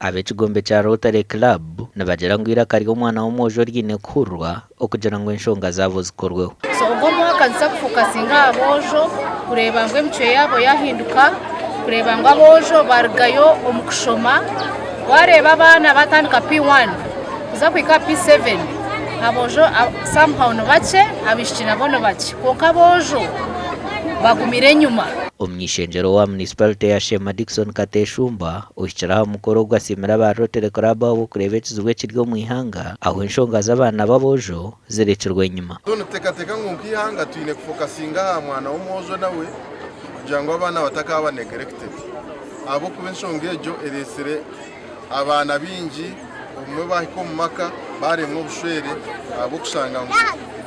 Ab'ekigombe kya Rotary Club nibagira ngu eiraka ry'omwana w'omwojo riine kuhurirwa okugira ngu enshonga zaabo zikorweho. So ogu omwaka nituza kufokasinga aha boojo kureeba ngu emicwe yaabo yahinduka, kureeba ngu aboojo barugayo omu kushoma. Wareeba abaana batandika P1 kuza kuhika aha P7 aboojo somehow nibakye abaishiki nabo nibakye kwonka aboojo bagumire enyima. Omuny'ishengyero wa Munisiparite ya Sheema Dickson Kateshumba Ohikire aha mukoro ogu asiimire aba Rotary Club ahabw'okureeba ekizibu ekiri omu ihanga ahu enshonga z'abaana b'aboojo zirekirwe enyima. So nituteekateeka ngu nk'eihanga twine kufokasinga aha mwana w'omwojo nawe kugira ngu abaana batakaaba neglected ahabw'okuba enshonga egyo ereetsire abaana baingi obumwe baahika omu maka baaremwa obushwere ahabw'okushanga ngu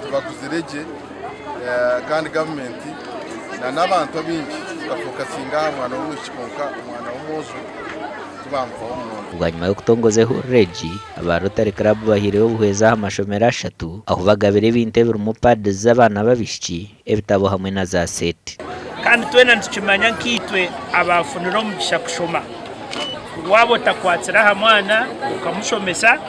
tibakuzire gye kandi gavumenti n'abantu abaingi tukafokasinga aha mwana w'omwishiki kwonka omwana w'omwojo tibamufaho munonga. Bwanyima y'okutongoza ehururu egi, aba Rotary Club bahaireyo obuhwezi aha mashomero ashatu ahu bagabire ebintu ebirimu pads z'abaana b'abaishiki, ebitabo hamwe na za seeti. Kandi twena nitukimanya nkaitwe abaafunire omugisha kushoma, ngu waaba otakwatsire aha mwana okamushomesa,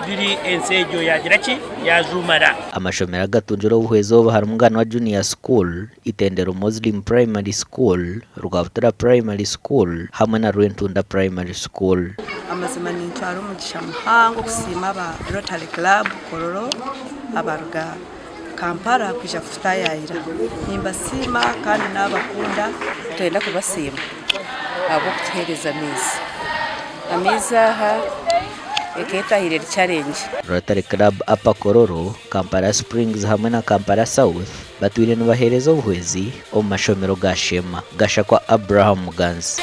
biri ensi egyo yaagira ki? Yaajuumara. Amashomero agatungire obuhwezi obu harimu Nganwa Junior School, Itendero Muslim Primary School, Rwabutura Primary School hamwe na Rwentunda Primary School. Amazima nintwara omugisha muhango kusiima aba Rotary Club Kololo abaruga Kampala kwija kututayaayira. Nimbasiima kandi nabakunda. Nitwenda kubasiima ahabw'okutuheereza amaizi. Amaizi aha eka etahire eri challenge. Rotary Club Upper Kololo, Kampala Springs hamwe na Kampala South batwire nibaheereza obuhwezi omu mashomero ga Sheema. Gashakwa Abraham Muganzi.